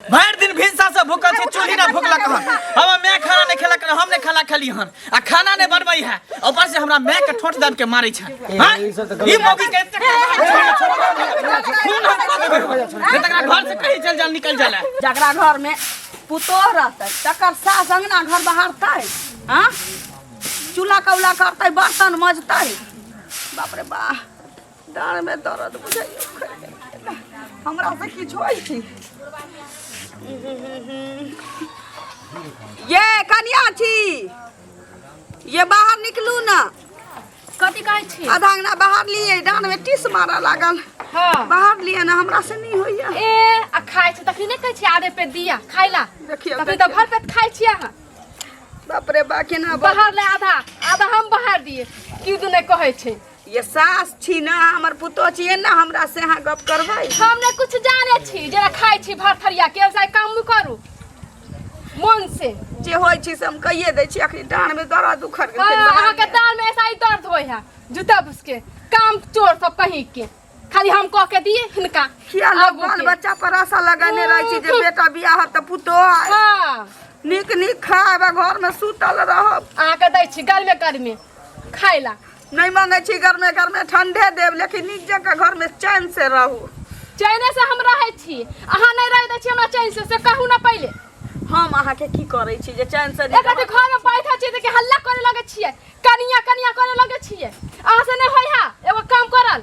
भरि दिन भिनसा से भूखल छी, चूल्ही ना भूखलक हन। हमर माय खाना नहीं खेलक हन, हम नहीं खाना खेली हन आ खाना नहीं बनबै है, ऊपर से हमरा माय के ठोंठ दाब के मारै छै। हाँ? ई मौगी के एतेक खून हम कऽ देबै, नहीं तकरा घर से कहीं चल जाल निकल जाला। जकरा घर में पुतोह रहतै तकर सास अंगना घर बहारतै, हाँ, चूल्हा कौला करतै, बर्तन मजतै। बाप रे बा, डाँड़ में दर्द बुझाइयो। हमरा से किछु होइ छै? ये कनिया छी, ये बाहर निकलू ना। कथी कहै छी? आधा अंगना बाहर लिए, डाँड़ में टीस मारऽ लागल। बाहर लिए ना, हमरा से नहीं होइया। ए आ खाइ छी तखनी नहि कहै छी आधे पेट दिया खाइ ला? देखियौ। तखनी तऽ भर पेट खाइ छी अहाँ। बाप रे बा, केना बाहर ले? आधा आधा हम बाहर दिए की दू नहि कहै छै। ये सास छी ना, हमर पुतोह छी ना, हमरा से अहाँ गप करबै? हम ने कुछ जाने छी, जेना खाइ छी भर थरिया के वैसा काम करू मन से। जे होइ छी से हम कहिए दै छी। अखनी डाँड़ में दर्द उखड़ गेल। अहाँके डाँड़ में ऐसा ही दर्द होइ है जूता भुसके काम चोर सब कहीं के खाली हम कह के दिए हिनका। किया लोग आगू बाल के। बच्चा पर आशा लगेने रहै छी जे बेटा बियाह होत तऽ पुतोह आयत। नीक नीक खायब आ घर में सुतल रहब। अहाँके दै छी गरमे गरमे खाइ ला। नहीं मांगे छी गरमे गरमे, ठंडे देब, लेकिन नीक जकाँ घर में चैन से रहू। चैने से हम रहै छी, अहाँ नहि रहै दै छी हमरा चैन से, से कहू ना पहिले। हम अहाँके की करै छी जे चैन से नहि एक राति घर में बैठल छियै तऽ हल्ला करे लगे छियै, कनिया कनिया करे लगे छियै। अहाँ से नहि होइ है एगो काम करल,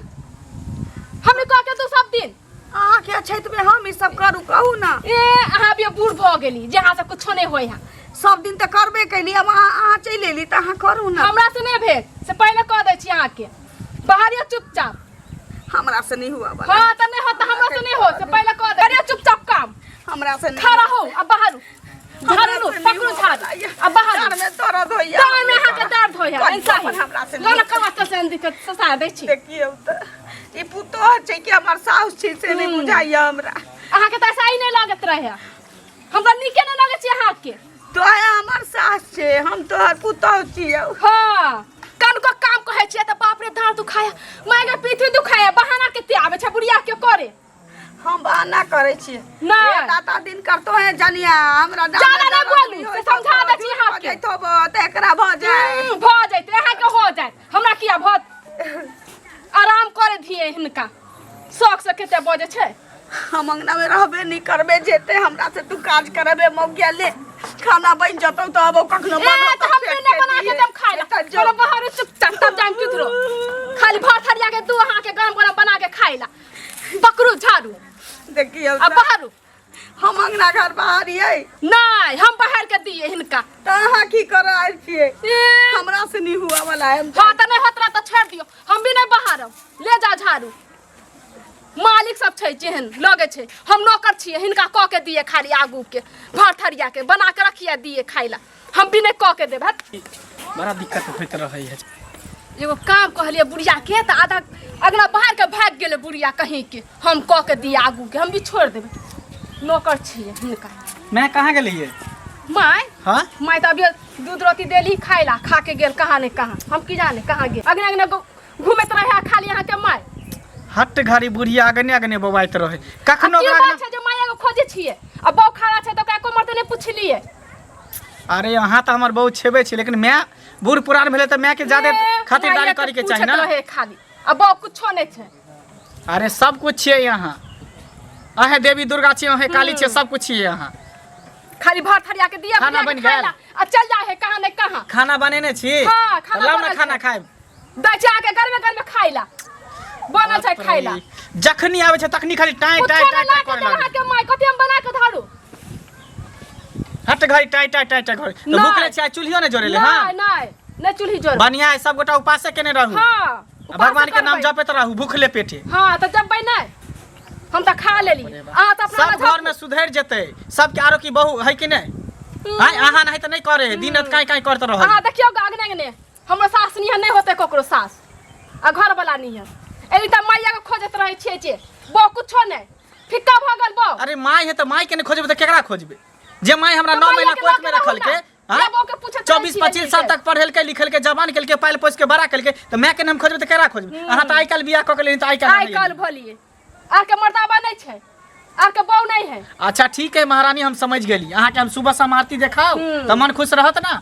हम कह के तू सब दिन। अहाँके अछैत में हम ई सब करू, कहू ना। ए अहाँ भी बूढ़ भऽ गेली जे अहाँ से कुछो नहि होइ है। सब दिन तऽ करबे कैली, अब अहाँ चलि एली तऽ अहाँ करू ना। हमरा से नहि भेल से पहिले कह दै छी अहाँके, बाहरिया चुपचाप। हमरा से नहीं हुआ वाला। हाँ तऽ नहि होत, हमरा से नहीं हो से पहिले कह दे। करियो चुपचाप काम। हमरा से नहीं। खड़ा हो अब बाहर, झाड़ू लू, हमरा से नहीं पकड़ू हुआ झाड़ू वाला। अब बाहर। डाँड़ में दर्द होइया। डाँड़ में अहाँके दर्द होइया। कनिया ऐसा ही पर हमरा से लो ना नहीं। कमा तो से दिक्कत ससा दै छी। देखियौ तऽ ई पुतोह छै कि हमर साउस छै से नहि बुझाइया हमरा। अहाँके तऽ ऐसा ही नहि लगैत रहे, हमरा नीके नहि लगै छै अहाँके। तोहे हमर सास छै, हम तोहर पुतोह छियौ। हाँ कनको काम कहै छियै तऽ बाप रे दाँत दुखाया, माय गे पीठी दुखाया, बहाना कते आबै छै बुढ़िया के करे। हम बहाना करै छियै? नहि। ए दाता दिन करतो है जनिया हमरा डाँड़ जादा में नहि दर्द बोलू, नहि से होइत समझा होबो, दै छी झूठ अहाँके। बजैत होबो तऽ एकरा भऽ जाय। भऽ जैतै अहाँके हो जायत, हमरा किया भऽ? आराम करे दिए हिनका, शौक से कते बजै छै। हम अंगना में रहबे नहीं करबे, जेते हमरा से तू काज करबे मौगिया ले। खाना बन जतौ तऽ आबो कखनो ए बनत तऽ हम फेंक नहि के बना के दिहे। देब खाइ ला। एतऽ जो। चलो बाहर चुपचाप तब जाम किधरो। खाली भात हरिया के दू अहाँके गरम गरम बना के खाइ ला। पकड़ू झाड़ू। देखियौ आ तऽ। बाहर। हम अंगना घर बाहर यै। नहीं हम बाहर के दिए हिनका। तऽ अहाँ की करऽ आयल छियै? ए हमरा से नहीं हुआ वाला है। हाँ तऽ नहीं होत रहा तऽ छोड़ दियौ, हम भी नहीं बाहरब। ले जा झाड़ू। मालिक सब छै जेहन लगे छै, हम नौकर छियै, हिनका कऽ के दिए खाली आगू के भर थरिया के बना के रखिए दिए खाइ ला, हम भी नहीं कऽ के देब। हट। बड़ा दिक्कत होइत रहै है। एगो काम कहलिए बुढ़िया के तऽ आधा अगना बाहर के भागि गेलै बुढ़िया कहीं के, हम कऽ के दिए आगू के, हम भी छोड़ि देबै, नौकर छियै हिनका। मैं कहाँ गेलियै? माय? हाँ। माय तऽ अभी दूध रोटी देली खाइ ला, खा के गेल कहाँ ने कहाँ, हम की जाने कहाँ गेल। अगना अगना घूमैत रहे खाली अहाँके माय। हट घड़ी बुढ़िया अगने अगने बौआइत रहे कखनो। आ की ओकरा बात छै जे माय एगो खोजे छियै आ बौ खड़ा छै तऽ ओकरा एको मरते नहि पुछलियै? अरे अहाँ तऽ हमर बहुत छेबे छी, लेकिन माय बूढ़ पुरान भेलै तऽ माय के ज्यादे ए, खातिरदारी माइए के करे के चाही पूछैत ना। रहे खाली आ बौ कुछो नहि छै। अरे सब कुछ छियै यहाँ, अहें देवी दुर्गा छियै, अहें काली छियै, सब कुछ छियै यहाँ। खाली भर थरिया के दिया खाना बुढ़िया के बनि खाइ गेल? ला, आ चल जा है कहाँ नहीं कहाँ। खाना बनेने छी? हाँ, खाना तऽ लाउ ना बनल खाना छै। खायब। दै छै अहाँके गरमे गरमे खाइ ला, बनल छै खाइ ला। जखनी आबै छै तखनी खाली टाइ कुछो टाइ नहि टाइ ला टाइ के करे देल लागै। अहाँके माय, कथी हम बना के धरू? हट घड़ी टाइ टाइ टाइ टाइ घड़ी तऽ नहि। भूख लै छै, आइ चूल्हियो नहि जोड़ेले। हाँ नहीं नहीं नहीं, चूल्ही जोड़ बढ़िया है, सब गोटा उपासे केने रहू। हाँ आ भगवान के नाम करबै। जपैत रहू भूखले पेटे। हाँ तऽ जपबै नहि, हम तऽ खा लेली, अहाँ तऽ अपना सब घर में सुधरि जेतै सबके। आरो की बहू है कि नहि? आइ अहाँ नहीं तऽ नहि करे, दिन रात काई काई करत रहल। अहाँ देखियौ अगने अगने हमरो सास निहन नहि होतै ककरो सास आ घरवाला निहन। एली तऽ मैया के खोजैत रहै छियै जे बौ कुछो नहि, फिक्का भऽ गेल बौ। अरे माय है तऽ माय के नहि खोजबै तऽ केकरा खोजबै? जे माय हमरा तऽ 9 मैया महीना के कोख में लऽ के रहू रखलकै ना। हाँ? या बौ के पूछैत रहै 24 छियै 25 एली साल के। तक पढ़ेलकै लिखेलकै, जवान केलकै, पालि पोसि के बड़ा केलकै, तऽ माय के नाम खोजबै तऽ केकरा खोजबै? अहाँ तऽ आइ काल्हि बियाह कऽ के लेली तऽ आइ काल्हि आइ काल्हि भलियै, अहाँके मर्दाबा नहि छै। आर के बहू नहीं है। अच्छा ठीक है महारानी, हम समझ गेली। अहाँके हम सुबह शाम आरती देखाउ तऽ मन खुश रहत ना।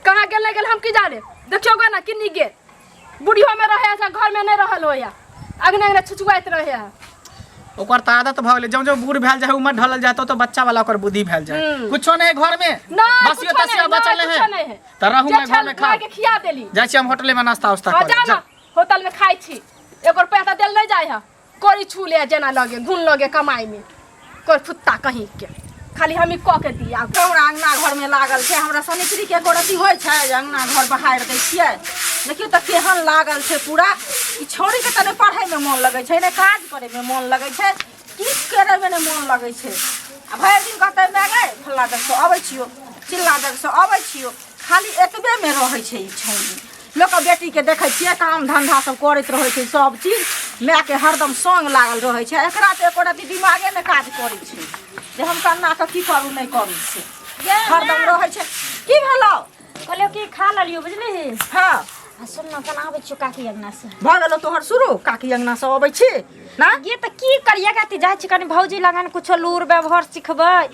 कहाँ गेल नहीं गेल हम की जाने। देखियो गा ना किन्नी गेल, बुढ़ियो में रहे है, घर में नहीं रहल होया, अगने अगने छुछुआइत रहे है। ओकर तऽ आदत भऽ गेलै, जब जब बूढ़ भेल जाय उमर ढलल जाय तो बच्चा वाला ओकर बुद्धि भेल जाय। कुछो नहीं घर में, नहीं, बसियो कुछो तसियो नहीं, बचल नहीं, है कुछो नहीं है। तऽ रहू जे मैं घर छल में खा माय के खिया देली। जाइ छी हम होटले में नाश्ता उस्ता हाँ, कर जा ना होटल में खाई छी, एगो रुपया तऽ देल नहीं जाय है। कोरी छू ले जेना लगे घुन लगे कमाई में कोई फुत्ता कहीं के खाली हम ही कऽ के दिया। हमरा अंगना घर में लागल छै, हमरा सनित्री के एको रत्ती होइ छै जे अंगना घर बहारि दै छियै। देखियौ तऽ केहन लागल छै पूरा। ई छौड़ी के तऽ नहि पढ़ै में मोन लगै छै, नहि काज करै में मोन लगै छै, किछु करै में नहि मोन लगै छै। आ भरि दिन कहतै माय गै फल्ला जगह से अबै छियौ, चिल्ला जगह से अबै छियौ, खाली एतबे में रहै छै ई छौड़ी। लोकके बेटीके देखै छियै काम धन्धा सब करैत रहै छै, सब चीज मायके हरदम सङ्ग लागल रहै छै। एकरा तऽ एको रत्ती दिमागे नहि काज करै छै जे हम केना कऽ की करू नहि करू, से हरदम रहै छै। की भेलौ? कहलियौ कि खा लेलियौ, बुझलिही? हँ। आ सुन न, केना आबै छियौ काकी अंगना से? भऽ गेलौ तोहर शुरू, काकी अंगना से अबै छी ना? ये तऽ की करिए गाती, जाइ छी कनि भौजी लगन कुछो लूर व्यवहार सिखबै,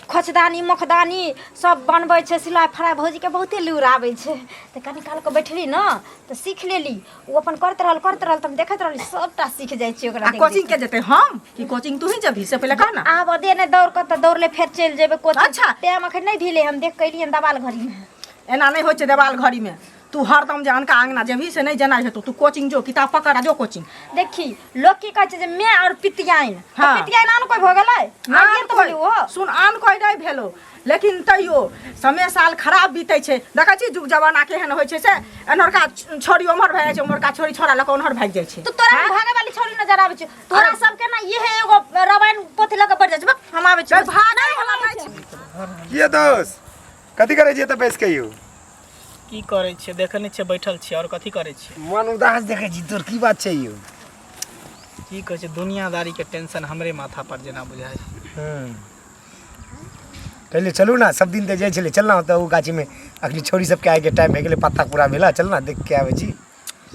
खोचदानी मोखदानी सब बनबै छै, सिलाइ फड़ाइ भौजीके बहुते लूर आबै छै। तऽ कनि कालके बैठली न तऽ सीख लेली। ओ अपन करैत रहल करैत रहल तऽ हम देखैत रहली, सबटा सीख जाइ छी ओकरा आ देख कोचिंग देख के जेतै हम कि कोचिंग तू ही जेबही से पहिले कह ना। आब दे नहि दौड़ कऽ तऽ दौड़ले फेर चलि जेबै कोचिंग। अच्छा। टाइम अखन नहि भेलै, हम देख कऽ एलियन देवाल घड़ीमे। एना नहि होइ छै देवाल घड़ीमे, तू हरदम जे अनका अंगना जेबही से नहि जेनाइ हेतौ। तू कोचिंग जो, किताब पकड़ आ जो कोचिंग। देखी लोग की कहै छै जे मैं और पितियाइन, तऽ पितियाइन आन कोइ भऽ गेलै? आन आइए तऽ कोइ भेलै ओहो। सुन, आन कोइ नहि भेलो, लेकिन तैयो समय साल खराब बीतै छै। देखै छी जुग जमाना केहन होइ छै, से एन्हरका छोरी ओम्हर भए जाइ छै, ओम्हरका छोरी छोड़ा लऽ कऽ ओन्हर भागि जाइ छै। तो तोरा भागे वाली छोरी नजर आबै छै? तोरा सबके ना इहे एगो रामायण पोथी लऽ कऽ बैठ जाइ छै। बक, हम आबै छी। भागै वाला नहि छै। किए दोस्त, कथी करै छियै तऽ बैस के यौ? की करै छियै, देखै नहि छियै बैठल छियै, आओर कथी करै छियै? मन उदास देखै छी तोर, की बात छै यौ? की कहै छै, दुनियादारी के टेंशन हमरे माथा पर जेना बुझाइ छै। कहलियै चलू ने, सब दिन तऽ जाइ छलै, चल ना ओतऽ ओ गाछीमे अखनी छौड़ी सबके आइके टाइम भए गेलै, पत्ता पूरा भेला, चल ना देख के आबै छी,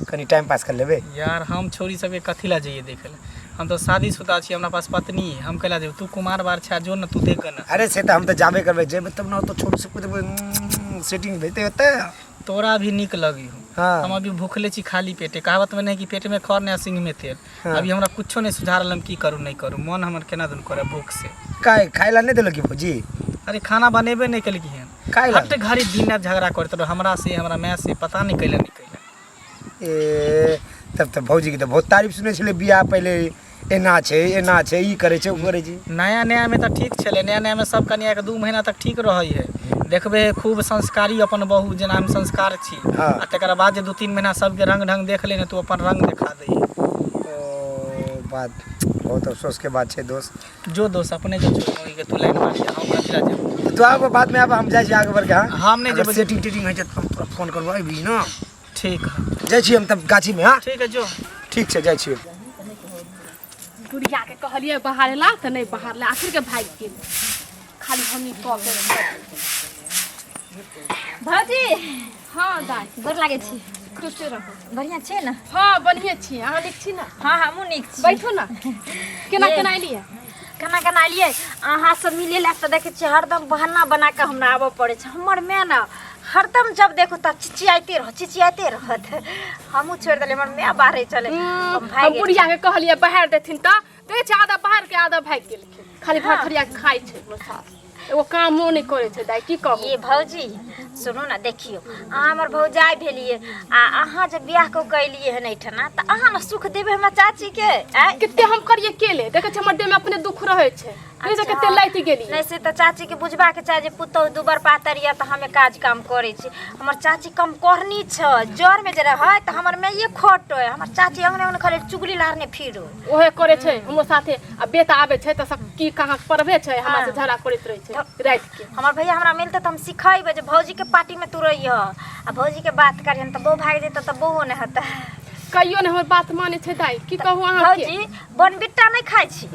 कनि टाइम पास कर लेबै। यार हम छौड़ी सबके कथी लए जइयै देखै लए, हम तऽ शादीशुदा छी, हमरा पास पत्नी है, हम कैला जेबै? तू कुमार बार छै, जो ने तू देख ने। अरे से तऽ हम तऽ जाबे करबै, जेबै तब ने ओतऽ छौड़ी सबके देखबै, सेटिंग हेतै ओतऽ। तोरा भी नीक लगी हो। हम अभी भूखले छी, खाली पेटे। कहावत में नहीं कि पेट में खर नहीं सिंह में तेल। अभी हमरा कुछो नहीं सुझा रहल, हम की करू नहीं करू, मन हमर केना दुन करे भूख से। काय खाय ला नहीं देलक की भौजी? अरे खाना बनेबे नहीं केलकी हन। काहे ला? हट घड़ी दिन रात झगड़ा करते रहो हमरा से, हमरा माय से, पता नहीं कैला नहीं कैला। ए तब तऽ भौजी के तऽ बहुत तारीफ सुनै छलै बियाह पहिले, एना छै एना छै, ई करै छै ओ करै छै। नया नया में तऽ ठीक छलै, नया नया में सब कनिया के 2 महीना तक ठीक रहै है, देखबै है खूब संस्कारी अपन बहू जेना हम संस्कार छी। आ तकर बाद जे 2-3 महीना सबके रंग ढंग देख ले ने तो अपन रंग देखा दै है। ओ बात बहुत अफसोस के बात छै दोस्त। जो दोस्त अपने जो छोड़ के तू लाइन मारी, हम कथी ला जेबै? तू आब बाद में आब, हम जाइ छी आगे बढ़ के। हाँ हम नहि अगर जेबै। सेटिंग टेटिंग होइ छै तऽ हम तोरा फोन करबो, अबही ने। ठीक है, जाइ छी हम तब गाछी में। हाँ ठीक है जो। ठीक छै, जाइ छी। बुढ़िया के कहलिए बाहर ला तऽ नहीं बाहर ला, आखिर के भागि गेल, खाली हमनी कऽ के। भौजी। हाँ दाइ। गोर लागै छी। खुश रहू। बढ़िआँ छियै ने? हाँ बढ़िआँ छियै, अहाँ नीक छी ने? हाँ हमहूँ नीक छी। बैठू ने। केना ये। केना एलियै? केना केना एलियै? अहाँ सब मिले लए तऽ देखै छियै हरदम बहाना बना कऽ हमरा आबऽ पड़ै छै। हमर माय ने हरदम जब देखू तब चिचियाइते रहत, चिचियाइते रहत। हमहूँ छोड़ि देलियै, हमर माय बाहरे चले। हम भागि हम बुढ़िया के कहलियै बाहर देथिन तऽ देखै छियै आधा बाहर के आधा भागि गेलखिन। खाली भरथरिया के खाइ छै हमर सास, एगो कामो नहि करै छै दाइ, की कहू। ये भौजी सुनू ने, देखियौ अहाँ हमर भौजाइ भेलियै आ अहाँ जे बियाह कऽ के एलियै हन एहिठिना तऽ अहाँ ने सुख देबै हमरा चाचीके। आँय कते हम करियै केले, देखै छियै हमर देहमे अपने दुख रहै छै, नहीं से कते लाइट गेली। नहीं से तऽ चाचीके बुझबाके चाही जे पुतहु दुबर पातर यऽ तऽ हमे काज काम करै छी। हमर चाची कम करनी छै, जरमे जे रहै तऽ हमर माइए खटै, हमर चाची अंगने अंगने खाली चुगली लारने फिरो। ओहे करे छै हमरो साथे, आ बेटा आबै छै तऽ सब की कहाँ पढ़बे छै, हमरा से झगड़ा करैत रहै छै राति के। हमर भैया हमरा मिलतै तऽ हम सिखेबै जे भौजीके पार्टीमे तू रहिह आ भौजीके बात करिहन तऽ बहु भागि जेतै तऽ बहुओ नहि हेतै। कहियो नहि हमर बात मानै छै दाइ, की कहू अहाँके। भौजी बनबिट्टा नहि खाइ छी?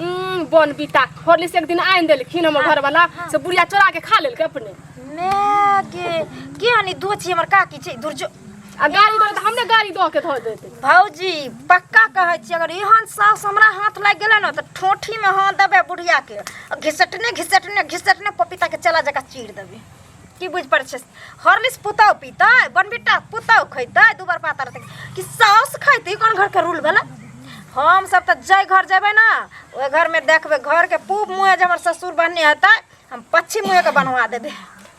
बनबिट्टा हॉर्लिक्स एक दिन आनि देलखिन हमर घरवाला, से बुढ़िया चोरा के खा लेलकै अपने। मैं गे के हनी दो छी हमर काकी छै, दुर्जो आ गाड़ी दो तऽ हमरे गाड़ी दऽ के धऽ देतै। भौजी पक्का कहै छी, अगर एहन सास हमरा हाथ लागि गेलै ने तऽ ठोठी में हाथ देबै बुढ़िया के आ घिसटने घिसटने घिसटने पपीता के चला जकाँ चीर देबै। की बुझि पड़ै छै? हॉर्लिक्स पुतहु पीतै, बनबिटा पुतहु खैतै, दू बार पाता रहतै कि साउस खैतै? कोन घरके रूल भेलै? हम सब तऽ जाहि घर जेबै ने ओहि घरमे देखबै, घरके पूब मुँहे जे हमर ससुर बन्हने हेतै, हम पश्चिम मुँहे के बनवा देबै।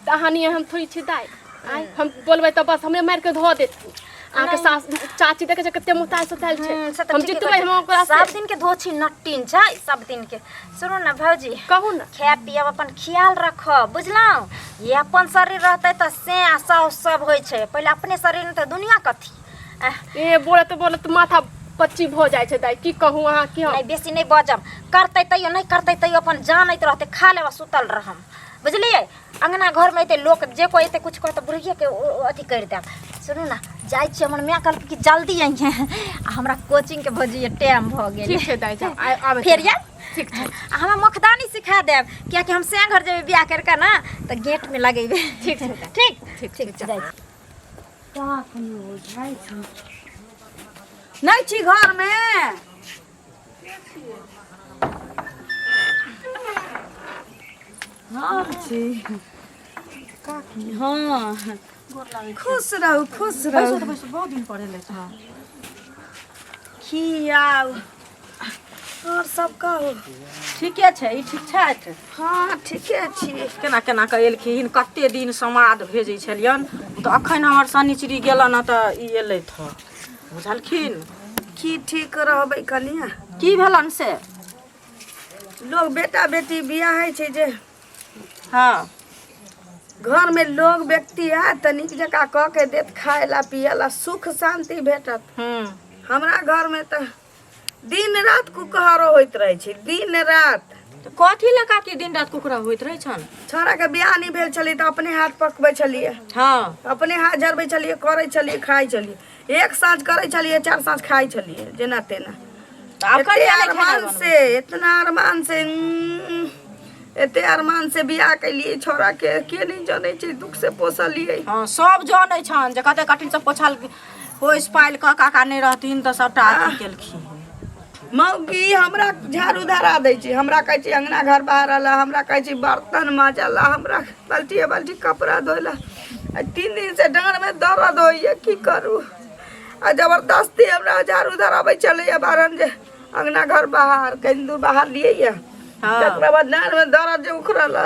तऽ अहाँ नहीं हम थोड़ी छी दाइ, आँय हम बोलबै तऽ बस हमरे मारि के धऽ देत। अहाँके सास चाची देखै छै कते मोटायल सोतायल छै। से तऽ हम ठीके जितबै कहै हम ओकरा छै। से। सब दिन के धोछी नट्टीन छै सब दिन के। सुनू ने भौजी, कहू ने। खायब पियब अपन ख्याल रखब, बुझलहुँ? ये अपन शरीर रहतै तऽ से आ साउस सब होइ छै। पहिले अपने शरीर नहि तऽ दुनिया कथी। ए बोलत बोलत माथा पच्ची भऽ जाइ छै दाइ, की कहू अहाँ की हम। नहि बेसी नहि बजब, करतै तैयो नहि करतै तैयो अपन जानैत रहतै, खा लेब आ सुतल रहम, बुझलियै? अंगना घरमे एतै लोक, जे कोइ एतै किछु कहतै बुढ़िएके अथी करि देब। सुनू ने, जाइ छी, हमर माय कहलकै कि जल्दी अइहे आ हमरा कोचिंगके भौजी टाइम भऽ गेल। ठीक छै दाइ, जाउ आबै। फेर आयब। ठीक छै। आ हमरा मखदानी सिखा देब, कियाकि हम सैं घर जेबै बियाह करि कऽ ने तऽ गेटमे लगेबै। ठीक छै दाइ। ठीक ठीक ठीक छै, जाइ छी। नहि छी घरमे? हम छी हँ। खुश रहू, खुश रहू। बहुत दिन पर एलै हँ। खियाउ, आओर सब कहू। ठीके छै। ई ठीक छथि? हँ, ठीके छी। केना केना कऽ एलखिन, कते दिन समाद भेजै छलियनि तऽ अखन हमर शनिचरी गेलन हँ तऽ ई एलथि हँ, बुझलखिन? की ठीक रहबै कनिया? की भेलन से? लोग बेटा बेटी बियाह होइ छै जे हँ घरमे लोग व्यक्ति आयत तऽ नीक जकाँ कऽ के देत खाय ला पियै ला, सुख शान्ति भेटत। हमरा घरमे तऽ दिन रात कुकहरो होइत रहै छै, दिन रात। तऽ कथी लए काकी दिन रात कुकरा होइत रहै छनि? छौड़ाके बियाह नहि भेल छलै तऽ अपने हाथ पकबै छलियै। हँ। अपने हाथ झरबै छलियै, करै छलियै, खाइ छलियै। एक साँझ करै छलियै, चार साँझ खाइ छलियै, जेना तेना। तऽ आब एते कहिया नहि खेनाइ अरमान बनबै? से इतना अरमान से एते अरमान से बियाह केलियै छौड़ा के, के नहि जनै छै दुख से पोसलियै। हँ, सब जनै छनि जे कते कठिन से पोछल पोसि पालि कऽ काका नहि रहथिन तऽ सबटा अथी केलखिन। मौगी हमरा झाड़ू धरा दै छै, हमरा कहै छै अंगना घर बहारऽ ला, हमरा कहै छै बर्तन माजऽ ला, हमरा बाल्टिए बाल्टी कपड़ा धोइ ला। आ 3 दिन से डाँड़मे दर्द होइए, की करू? आ जबरदस्ती हमरा झाड़ू धराबै छलैए बारन जे अंगना घर बाहर कनि दूर बाहर लियै। हँ। तकरा बाद डाँड़मे दर्द जे उखड़ल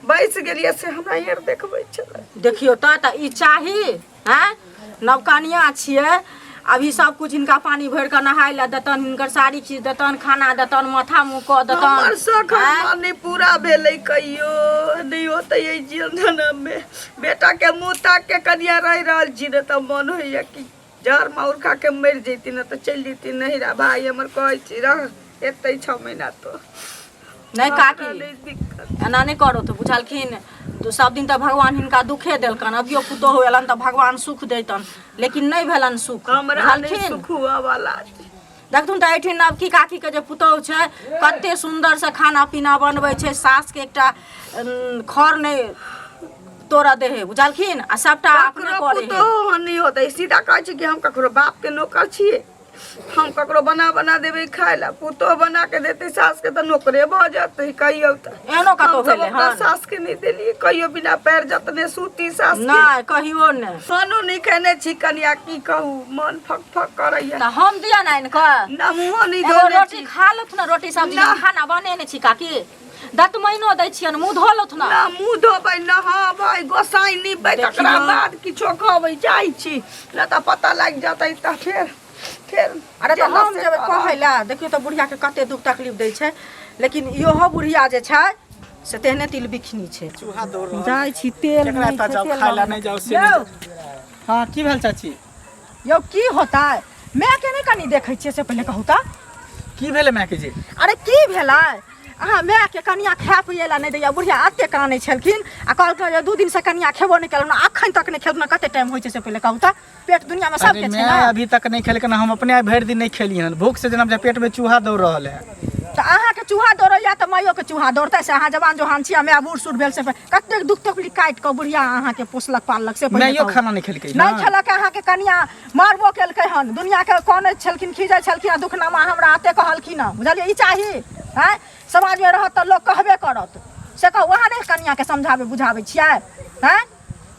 बैस गेलियै से हमरा यार देखबै छलै। देखियौ तऽ ई चाही? आँय, नवकनिया छियै अभी, सब कुछ हिनका पानी भरि कऽ नहाय लए देतनि, हिनकर साड़ी खींच देतनि, खाना देतनि, माथा मुँह कऽ हमर देतनि। शौक आँय? हमर नहि पूरा भेलै कहियो, नहि होतै एहि जीवन जनममे। बेटाके मुँह ताक के कनिया रहि रहल छी ने तऽ मन होइए कि जहर माहुर खा के मरि जैती ने तऽ चलि जैती नहिरा। भाय हमर कहै छी रह एतै 6 महीना तो। नहि हमरा काकी, नहि दिक्कत। एना नहि करू तऽ, बुझलखिन? सब दिन तऽ भगवान हिनका दुखे देलकनि, अभियो पुतोहु एलनि तऽ भगवान सुख दैतनि, लेकिन नहि भेलनि सुख। हमरा नहि बुझलखिन? सुख हुअ वाला छै। देखथुन तऽ एहिठिन नवकी काकीके जे पुतोहु छै, कते सुन्दरसँ खाना पीना बनबै छै, सासके एकटा खर नहि तोड़ऽ दै हइ, बुझलखिन? आ सबटा अपने ककरो करै हइ। पुतोहु नहि होतै। सीधा कहै छै कि हम ककरो बापके नौकर छियै, हम ककरो बना बना देबै खाय ला? पुतोह बना के देतै सासके तऽ नौकरे भऽ जेतै। कहियौ तऽ एहनो कतहु हमसब भेलै अपना हन? सासके नहि देलियै कहियो बिना पैर जतने सूती सासके। नहि, कहियो नहि। खानो नहि खेने छी कनिया, की कहू, मन फक फक करैया। तऽ हम दिअ ने आनि कऽ? ना, मुँहो नहि एगो धोने रोटी छी। खा लथु ने, रोटी सब्जी। ना। हम खाना बनेने छी काकी, दतमैनो दै छियनि, मुँह धो लथु ने। ना मुँह धोबै, नहाबै, गोसाई निपबै, तकरा देखियौ। बाद किछो खबै जाइ छी, नहि तऽ पता लागि जेतै तऽ फेर फेर अरे तऽ जेना हम से जेबै करब। कहै लए। देखियौ तऽ बुढ़ियाके कते दुख तकलीफ दै छै, लेकिन इहो बुढ़िया जे छै से तेहने तिल बिखनी छै। चूहा दौड़ रहल। जाइ छी तेल केकरा नहि एतऽ छै, जाउ तेल खाय ला लऽ नहि जाउ से यौ। नहि जाउ। हँ, की भेल चाची? यौ, की होतै? मायके नहि कनि देखै छियै से पहिले कहू तऽ। की भेलै मायके जी? अरे की भेलै? अहाँ मायके कनिया खाय पियै लए नहि दैया। बुढ़िया एते कानै छलखिन आ कहलखिन जे 2 दिनसँ कनिया खेबो नहि केलहुँ, अखन तक नहि खेलहुँ, कते टाइम होइ छै से पहिले कहू तऽ। पेट दुनियामे अरे सबके छै माय ने। अभी तक नहीं खेलकन, हम अपने आइ भरि दिन नहीं खेली हन, भूख से जेना बुझाय पेट में चूहा दौड़ रहल है। तऽ अहाँके चूहा दौड़ैया तऽ माइयोके चूहा दौड़तै से अहाँ जवान जोहान छी आ माय बूढ़ सूढ़ भेल से कतेक दुख तकलीफ काटि कऽ बुढ़िया अहाँके पोसलक पाललक से पहिले माइयो कहू। खाना नहि खेलकै नहि खेलक अहाँके कनिया मारबो केलकै हन दुनियाके कनै छलखिन खीजै छलखिन आ दुखनामा हमरा एते कहलखिन हँ बुझलियै ई चाही आँय समाजमे रहत तऽ लोक कहबे करत से कहू अहाँ नहि कनियाके समझाबै बुझाबै छियै आँय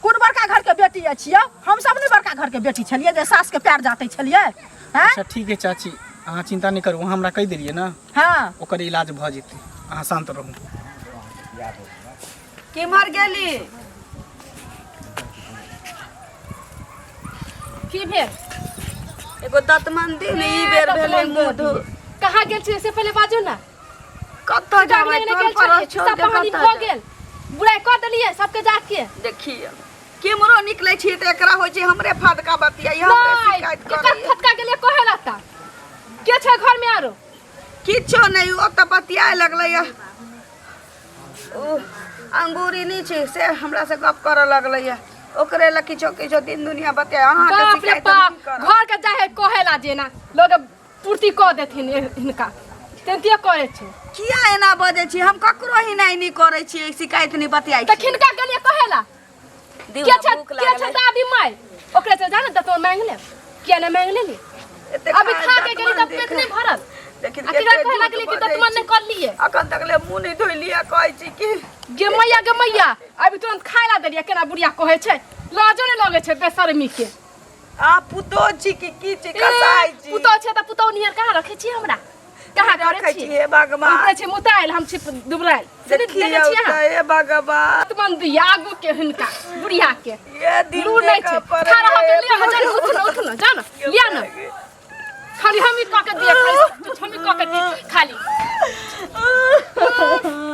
कोन बड़का घरके बेटी अछि यौ हमसब नहि बड़का घरके बेटी छलियै जे सासके पैर जाते छलियै आँय अच्छा ठीक है चाची अहाँ चिंता नहि करू अहाँ हमरा कहि देलियै ने हँ ओकर इलाज भऽ जेतै अहाँ शान्त रहू केम्हर गेली की भेल एगो दतमन दिन ई बेर भेलै मुँह धो कहाँ गेल छियै से पहिले बाजू ने कतऽ जाबै नहि टोल गेल पड़ोस छलियै छोड़ सब के कहानी कतऽ भऽ जाबै? गेल बुराइ कऽ देलियै सबके जाके देखियौ केम्हरो निकलै छी तऽ एकरा होइ छै हमरे फदका बतियाई हमरे नहि शिकायत केकर करैया फटका गेलियै कहे लत्ता के छै घर में आरो किछो नहि ओतऽ बतियाए लगलै या ओ अंगूरी नहि छै से हमरा से गप करऽ लगलै या ओकरे लए किछो किछो दिन दुनिया बतियाए अहाँके बाप रे शिकायत हम बाप की करब? घर के जाहे कहे ला जेना लोग पूर्ति कऽ देथिन हिनका तेनतिये करै छै किया एना बजै छी हम ककरो ही नहि करै छी शिकायत नहि बतियाइ तऽ छी खिनका गेलियै कहे ला दियौ के ने, छै भूख के छै लागल है। दादी माय ओकरे से जा ने दतो मांग ले किया ने मांग लेली एते अभी खा के गेली दतमन तऽ पेट देख- नहि भरल देखिन आ केकरा कते कहे झूठ लागली कि बजै दतमन नहि छी। कर लिए अखन तक ले मुँह नहि धोइलियै कहै छी कि गे मैया गे मैया अभी तुरंत खाय ला देलियै केना बुढ़िया कहै छै लाजो नहि लगै छै बेशर्मी के आ पुतोह छी कि की छी कसाई छी पुतोह छै तऽ पुतोह नियर कहाँ रखै छी हमरा कहाँ करै रखै छी छी हे भगवान उपरे छै मुतायल हम छी दुबरायल से नहि देखियौ देखै छी अहाँ तऽ हे भगवान मन दिया आगू के हिनका बुढ़िया के ये दिन लूर नहीं देखऽ छै पड़ै खा रहा के लिया ना जान उठ ना उठ ना जान लिया ना खाली हम ही कह के दिए खाली कुछ हम ही कह के दिए खाली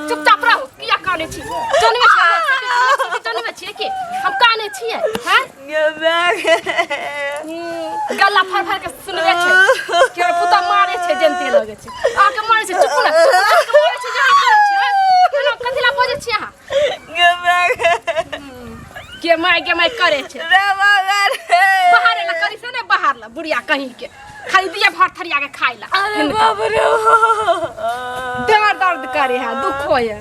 चुपचाप रहो किया काने छी जनमे छी जनमे छी के हम काने छियै हैं गे माय गे। गला फर फर के सुनबे छै कि हमर पुता मारे छै जनते लगे छै अहाँके मारे छै चुप ना चुप चुप मारे छै जे अहाँ करै छियै केना कथी ला बजै छी अहाँ गे माय गे। के माय के माय करे छै रे बाबा रे। बाहर ला करी से ने बाहर ला बुढ़िया कहीं के खाली दिया भर थरिया के खाइ ला अरे बाप रे बाप। देह दर्द करे है दुख होय है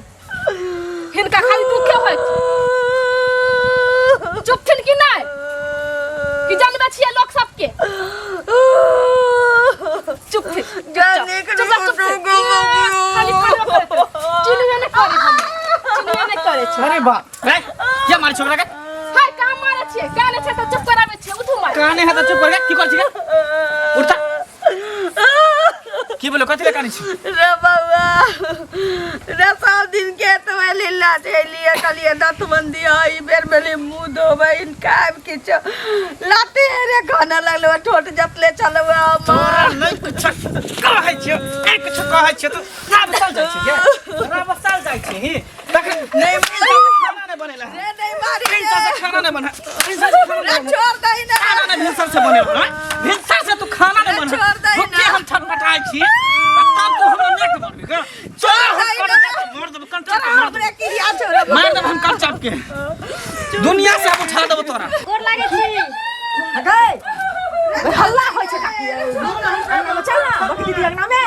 हिनका खाली दुखे होय छै। चुप थिन कि नहि कि जानबे छियै लोक सबके चुप थिन जाने के चुप चुप थिन। खाली खाली करे छै। चिन्हबे नहि करे हम चिन्हबे नहि करे छै अरे बाप रे किया मारै छोकरा के हाय कहाँ मारे छियै काने छै तऽ चुप कराबै छियै उठू मारे काने है तऽ चुप कर की कर छी उठता की बोलो कथी ले काने छी रे बाबा रे सब दिन के तो लीला चलिए कहलिए दतमन दिया ई बेर भेलै मुँह धोबै इनका आबि किछो लाते रे खाना लगलो ठोट जतले चलबै तोरा नहि कुछ कहै छियो नहि कुछ कहै छियो तू राबसल जाइ छी गे राबसल जाइ छी ही तखन नहि खाना नहि बनेला रे नहीं मारी भिनसर से खाना नहीं बना भिनसर से खाना रे नहीं बना छोड़ दही ना खाना नहीं भिनसर से बनेला हाँ? भिनसर से तू खाना नहीं बना छोड़ दही ना। भूखे हम छटपटाइ छी आ तब तू हमरा नेक मारबी गे छोड़ हम दही कर ना। मार देब कंचा तोरा मार देब हमरे किया छोड़ब मार देब हम कंचा के दुनिया से हम उठा देब तोरा गोर लागै छी गै हल्ला होइ छै काकी अंगना में चल ना बकरी दीदी अंगना में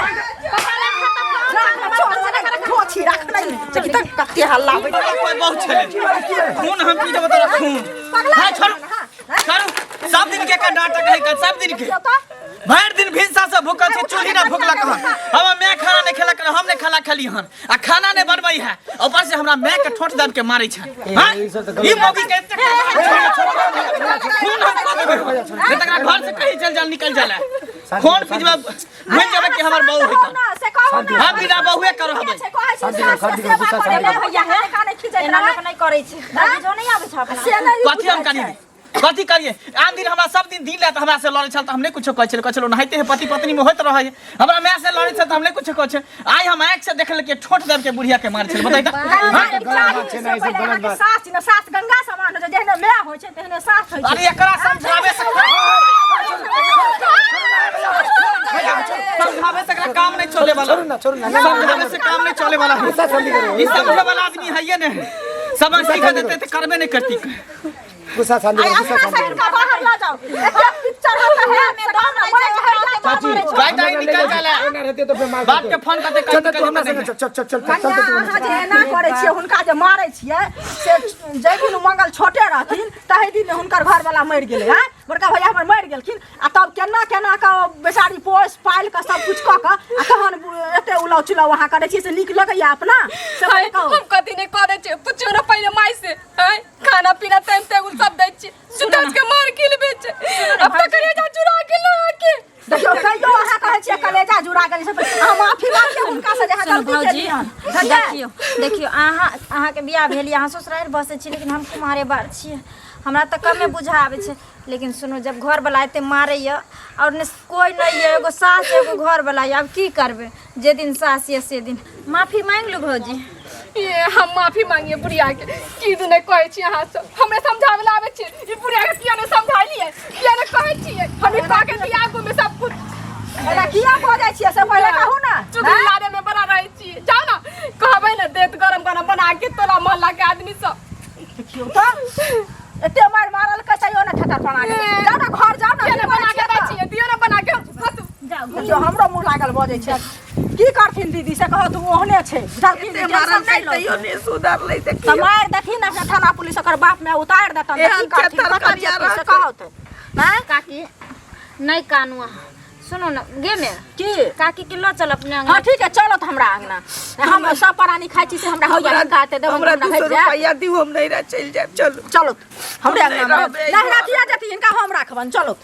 राख ना छोड़ राख खोछी राख नहीं चकी तक कते हल्ला होइ छै कोई बहुत छले खून हम पी देब तोरा खून हां छोड़ छोड़ सब दिन के का नाटक है कल सब दिन के भरि दिन भिनसा से भूखल छै चूल्ही ना भूखलक हन हमर माय खाना नहि खेलक हन हम नहि खाना खेली हन आ खाना नहि बनबै है ऊपर से हमरा माय के ठोंठ दाबि के मारै छै हाँ? ई सब तऽ ई मौगी के एतेक खून हम कऽ देबै नहि तकरा घर से कहीं चल जाल निकल जाला खून पिजबै भूलि जेबै कि हमर बहू है ना से कहू ना हम बिना बहुए करब हबै छै कहै छी शांति करू, सास के शांति करू, सेवा गुस्सा करे शांति भैया हे काने खींचैत एना रहै लोक नहि करै छै बुझो नहि आबै छै अपना से नहि कथी हम करी कथी करिए आन दिन हमरा सब दिन दिन रात हमरा से लड़ै छल तऽ हम नहि कुछो कहै छलै कहै छलै ओनाहिते है पति पत्नी में होइत रहै हमरा माय से लड़ै छल तऽ हम नहि कुछो कहै छलै आइ हम आँखि से देखल कि ठोंठ दाबि के बुढ़िया के मारै छलै बताइ तऽ हाँ? गलत बात छै ने, ई सब गलत बात। सास ने सास गंगा समान होइ छै जेहने माय होइ छै तेहने सास होइ छै अरे एकरा समझावे से समझावे से एकरा काम नहीं चले वाला छोड़ू ना छोड़ू ना समझावे से काम नहीं चले वाला है गुस्सा शांति करू ई समझे वाला आदमी है ये नहीं समझ सिखा देते तो करबे नहीं करती गुस्सा शांत आइ करू, गुस्सा अंगना शांत से करू। हिनका बाहर लऽ जाउ एते पिक्चर होता है में दम नहीं छै चाची गाय ताय निकल जाला। एना रहते तो फिर मार बाप के फोन करते चल कहीं तू हमरा संगे चल चल चल चल चल कन्या तू अहाँ जे एना करै छियै हुनका जे मारै छियै से जाहि दिन मंगल छोटे रहथिन ताहि दिन हुनकर घरवाला मरि गेलै हँ बड़का भैया हमर मरि गेलखिन आ तब केना केना कऽ बेचारी पोसि पालि कऽ सब कुछ कऽ कऽ आ तहन एते उलाउ चुलाउ अहाँ करै छियै से नीक लगैया अपना से हाय, कहू हम कथी नहीं करै छियै पुछियौ ने पहिले माय से आँय खाना पीना टाइम टेबुल सब दै छियै सुतल के मार किल बेच अब तक कलेजा चुरा के ला के देखियौ तैयो अहाँ कहै छियै कलेजा जुड़ा गेल से अहाँ माफी मांगियौ हुनका से जे अहाँ सुनू गलती भौजी केलियै हन बुझलियै? देखियौ देखियौ अहाँ अहाँके बियाह भेल यऽ अहाँ ससुरारि बसै छी लेकिन हम कुमारे बार छियै हमरा तऽ कमे बुझा आबै छै लेकिन सुनू जब घरवला एते मारैए आओर ने कोइ नहि यऽ एगो सास एगो घरवला यऽ आब की करबै जे दिन सास यऽ से दिन माफी मांगि लू भौजी ये हम माफी मांगिए बुढ़िया के की दू नहीं कहै छी अहाँ सब हमरे समझावे ला आबै छी ई बुढ़िया के किया नहीं समझाइलिए किया नहीं कहै छियै हम ई कह के दिया आगू में सब कुछ एना किया बजै छियै से पहिले कहू ने चुगली लारे में बड़ा रहै छियै जाओ ना कहबै ना देत गरम गरम बना के तोला मोहल्ला के आदमी सब देखियौ तऽ एते मारि मारलकै तैयो ने थेथर बना के जाउ ने घर जाउ ने किया नहीं बना के दै छियै दियौ ना बना के हंसू देखियौ हमरो मुँह लागल बजै छै की करथिन दीदी से कहत ओ ओहने छै बुझलखिन एते मारल टेंशन नहि तैयो लौ नहि सुधरलै तऽ देखियौ मारि देथिन अपना थाना पुलिस ओकर बाप में उतारि देतन तऽ एहन की करथिन थेथर कतऽ करिया जेतै से रहतै। कहत आँय काकी नहि कानू अहाँ सुनू ने गे मे की काकी के लऽ चल अपने अंगना हाँ ठीक है चलो तो हमरा अंगना हम सब प्राणी खाइ छी से हमरा होइया हिनका एते देबै हमरा हमरा 200 भेट जायत रुपैआ दियौ हम नैहरा चलि जायब चलू चलो हमरे हम नहि अंगना में रहबै नहिरा किया जेती हिनका हम राखबन चलो।